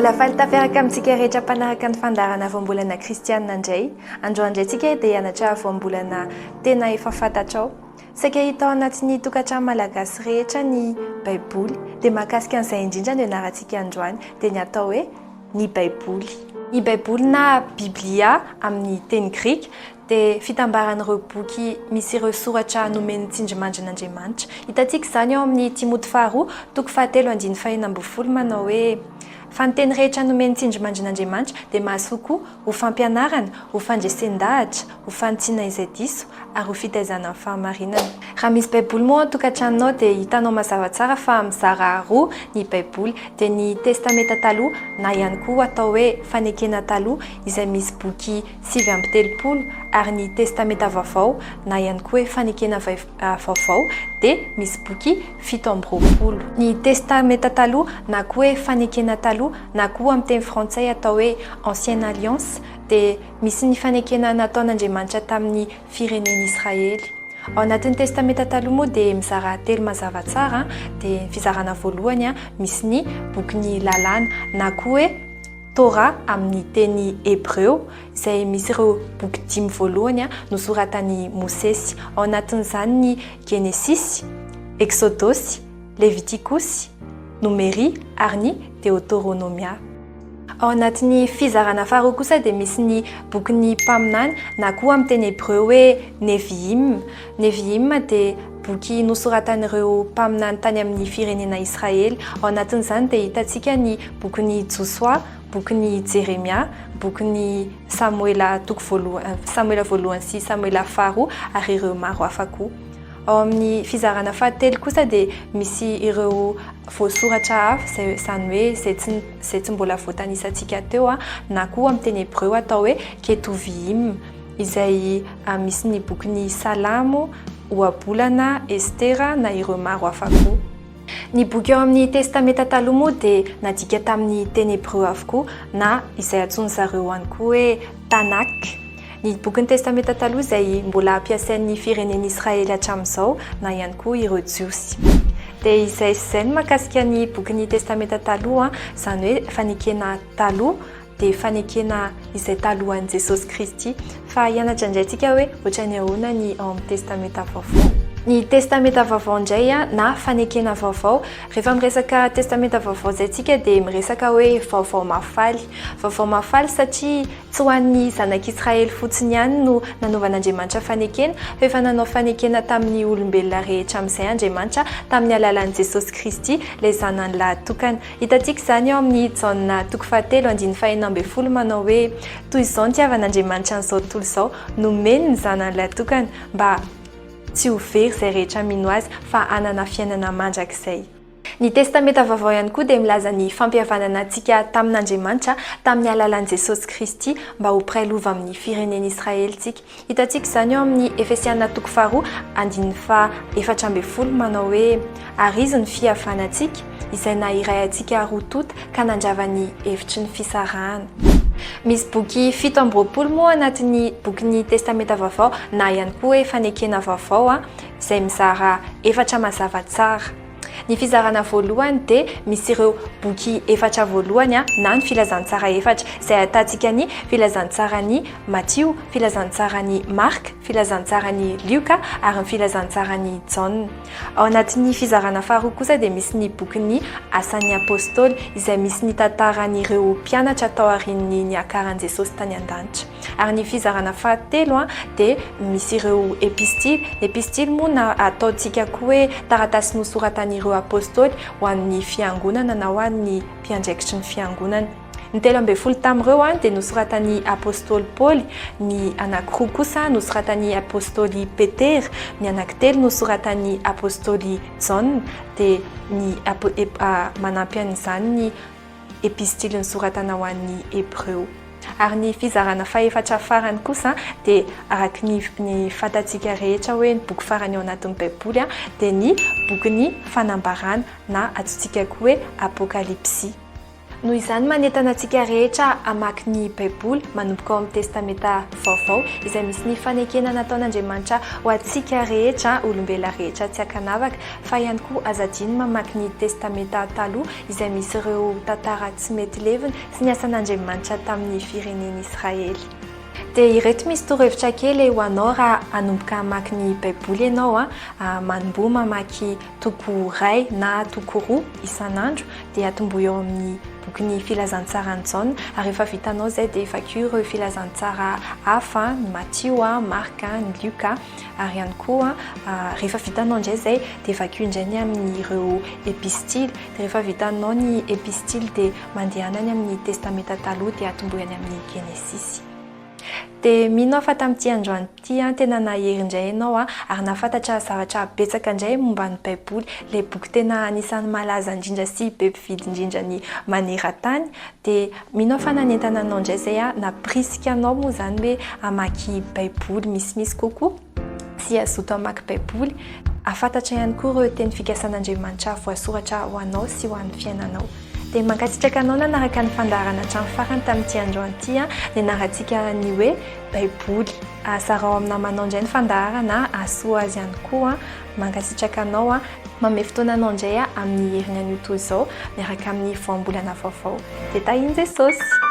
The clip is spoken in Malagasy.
Mbola faly tafiaraka amintsika rehetra mpanaraka ny fandaharana voambolana kristianina indray. Androany indray tsika dia hianatra voambolana tena efa fantatrao. Saika hita ao anatin'ny tokantrano malagasy rehetra ny Baiboly. Dia mahakasika an'izay indrindra no ianarantsika androany, dia ny atao hoe ny Baiboly. Ny Baiboly na Biblia amin'ny teny grika dia fitambaran'ireo boky misy ireo soratra nomen'ny tsindrimandrin'Andriamanitra. Hitantsika izany ao amin'ny Timoty faharoa, toko fahatelo andininy fahenina ambin'ny folo manao hoe, Fa ny teny rehetra nomen'ny tsindrimandrin'Andriamanitra dia mahasoa koa ho fampianarana, ho fandresen-dahatra, ho fanitsiana izay diso, ary ho fitaizana ny fahamarinana. Raha misy Baiboly moa ao an-tokantranonao dia hitanao mazava tsara fa mizara roa ny Baiboly, dia ny Testamenta Taloha na ihany koa atao hoe Fanekena Taloha izay misy boky 39 ary ny Testamenta Vaovao na ihany koa hoe Fanekena Vaovao dia misy boky 27. Ny Testamenta Taloha na koa hoe Fanekena Taloha na koa amin'ny teny frantsay atao hoe Ancienne Alliance dia misy ny fanekena nataon'Andriamanitra tamin'ny firenen'Israely. Ao anatin'ny Testamenta Taloha moa dia mizara telo mazava tsara, dia ny fizarana voalohany misy ny bokin'ny Lalàna na koa hoe Torah amin'ny teny hebreo, izay misy ireo boky dimy voalohany nosoratan'i Mosesy. Ao anatin'izany ny Genesisy, Eksodosy, Levitikosy, Nomeria ary ny Deoteronomia. Ao anatin'ny fizarana faharoa kosa dia misy ny bokin'ny mpaminany na koa amin'ny teny hebreo hoe Nevi'im. Nevi'im dia boky nosoratan'ireo mpaminany tany amin'ny firenena Israely. Ao anatin'izany dia hitantsika ny bokin'i Josoa, bokin'i Jeremia, bokin'i Samoela toko voalohany, Samoela voalohany sy Samoela faharoa ary ireo maro hafa koa. Ao amin'ny fizarana fahatelo kosa dia misy ireo voasoratra hafa izay izany hoe izay tsy izay tsy mbola voatanisantsika teo na koa amin'ny teny hebreo atao hoe Ketuvim izay misy ny bokin'ny Salamo, Ohabolana, Estera na ireo maro hafa koa. Ny boky ao amin'ny Testamenta Taloha moa dia nadika tamin'ny teny hebreo avokoa na izay antsoin-dry zareo ihany koa hoe Tanakh. Ny bokin'ny Testamenta Taloha izay mbola ampiasain'ny firenen'Israely hatramin'izao na ihany koa ireo Jiosy. Dia izay sy izay ny mahakasika ny bokin'ny Testamenta Taloha, izany hoe fanekena taloha dia fanekena izay talohan'i Jesosy Kristy. Fa hianatra indray tsika hoe ohatran'ny ahoana ny ao amin'ny Testamenta Vaovao. Ny Testamenta Vaovao indray na fanekena vaovao, rehefa miresaka Testamenta Vaovao izay tsika dia miresaka hoe vaovao mahafaly. Vaovao mahafaly satria Tsy ho an'ny zanak'Israely fotsiny ihany no nanaovan'Andriamanitra fanekena, fa efa nanao fanekena tamin'ny olombelona rehetra amin'izay Andriamanitra tamin'ny alalan'i Jesosy Kristy, ilay Zanany lahatokana. Hitantsika izany ao amin'ny Jaona toko fahatelo andininy fahenina ambin'ny folo manao hoe, Toy izao nitiavan'Andriamanitra an'izao tontolo izao, nomeny ny Zanany lahatokana, mba tsy ho very izay rehetra mino Azy, fa hanana fiainana mandrakizay. Ny Testamenta Vaovao ihany koa dia milaza ny fampihavanana antsika tamin'Andriamanitra tamin'ny alalan'i Jesosy Kristy mba ho mpiray lova amin'ny firenen'Israely tsika. Hitantsika izany ao amin'ny Efesiana toko faharoa andininy faha 14 manao hoe, Ary Izy no fihavanantsika, izay naha-iray antsika roa tonta ka nandrava ny hevitry ny fisarahana. Misy boky 27 moa anatin'ny bokin'ny Testamenta Vaovao na ihany koa hoe Fanekena Vaovao izay mizara efatra mazava tsara. Ny fizarana voalohany dia misy ireo boky efatra voalohany na ny filazantsara efatra izay ahitantsika ny filazantsaran'i Matio, filazantsaran'i Marka, filazantsaran'i Lioka ary ny filazantsaran'i Jaona. Ao anatin'ny fizarana faharoa kosa dia misy ny bokin'ny Asan'ny Apôstôly izay misy ny tantaran'ireo mpianatra taorian'ny niakaran'i Jesosy tany an-danitra. Ary ny fizarana fahatelo dia misy ireo epistily. Ny epistily moa na ataontsika koa hoe taratasy nosoratan'ireo apostoly ho an'ny fiangonana na ho an'ny mpiandraikitry ny fiangonana. Ny 13 tamin'ireo dia nosoratan'ny apostoly Paoly, ny anankiroa kosa nosoratan'ny apostoly Petera, ny anankitelo nosoratan'ny apostoly Jaona, dia ny manampy an'izany ny epistily nosoratana ho an'ny Hebreo. Ary ny fizarana fahefatra farany kosa dia araka ny ny fantatsika rehetra hoe ny boky farany ao anatin'ny Baiboly dia ny bokin'ny Fanambarana na antsointsika koa hoe Apokalypsy. Noho izany, manentana antsika rehetra hamaky ny Baiboly manomboka ao amin'ny Testamenta Vaovao, izay misy ny fanekena nataon'Andriamanitra ho antsika rehetra, olombelona rehetra tsy ankanavaka, fa ihany koa aza adino ny mamaky ny Testamenta Taloha, izay misy ireo tantara tsy mety levona sy ny asan'Andriamanitra tamin'ny firenen'Israely. Dia ireto misy torohevitra kely ho anao raha hanomboka hamaky ny Baiboly ianao, manomboha mamaky toko iray na toko roa isan'andro, dia atombohy eo amin'ny bokin'ny Filazantsaran'i Jaona, ary rehefa vitanao izay dia vakio ireo filazantsara hafa, ny Matio, Marka, ny Lioka, ary ihany koa rehefa vitanao indray izay dia vakio indray ny amin'ireo epistily, dia rehefa vitanao ny epistily dia Mandehana any amin'ny Testamenta Taloha dia atombohy any amin'ny Genesisy. Dia mino aho fa tamin'ity androany ity an, tena nahery indray ianao an, ary nahafantatra zavatra betsaka indray momba ny Baiboly, ilay boky tena anisan'ny malaza indrindra sy be mpividy indrindra ny maneran-tany. Dia mino aho fa nanentana anao indray izay an, nampirisika anao moa izany hoe hamaky Baiboly misimisy kokoa. sy hazoto hamaky Baiboly, hahafantatra ihany koa ireo teny fikasan'Andriamanitra voasoratra ho anao sy ho an'ny fiainanao. Dia mankasitraka anao nanaraka ny fandaharana hatramin'ny farany tamin'ity androany ity nianarantsika ny hoe Baiboly. Zarao amin'ny namanao indray ny fandaharana hahasoa azy ihany koa. Mankasitraka anao. Manome fotoana anao indray aho amin'ny heriny anio toy izao miaraka amin'ny voambolana vaovao. Dia tahin'i Jesosy!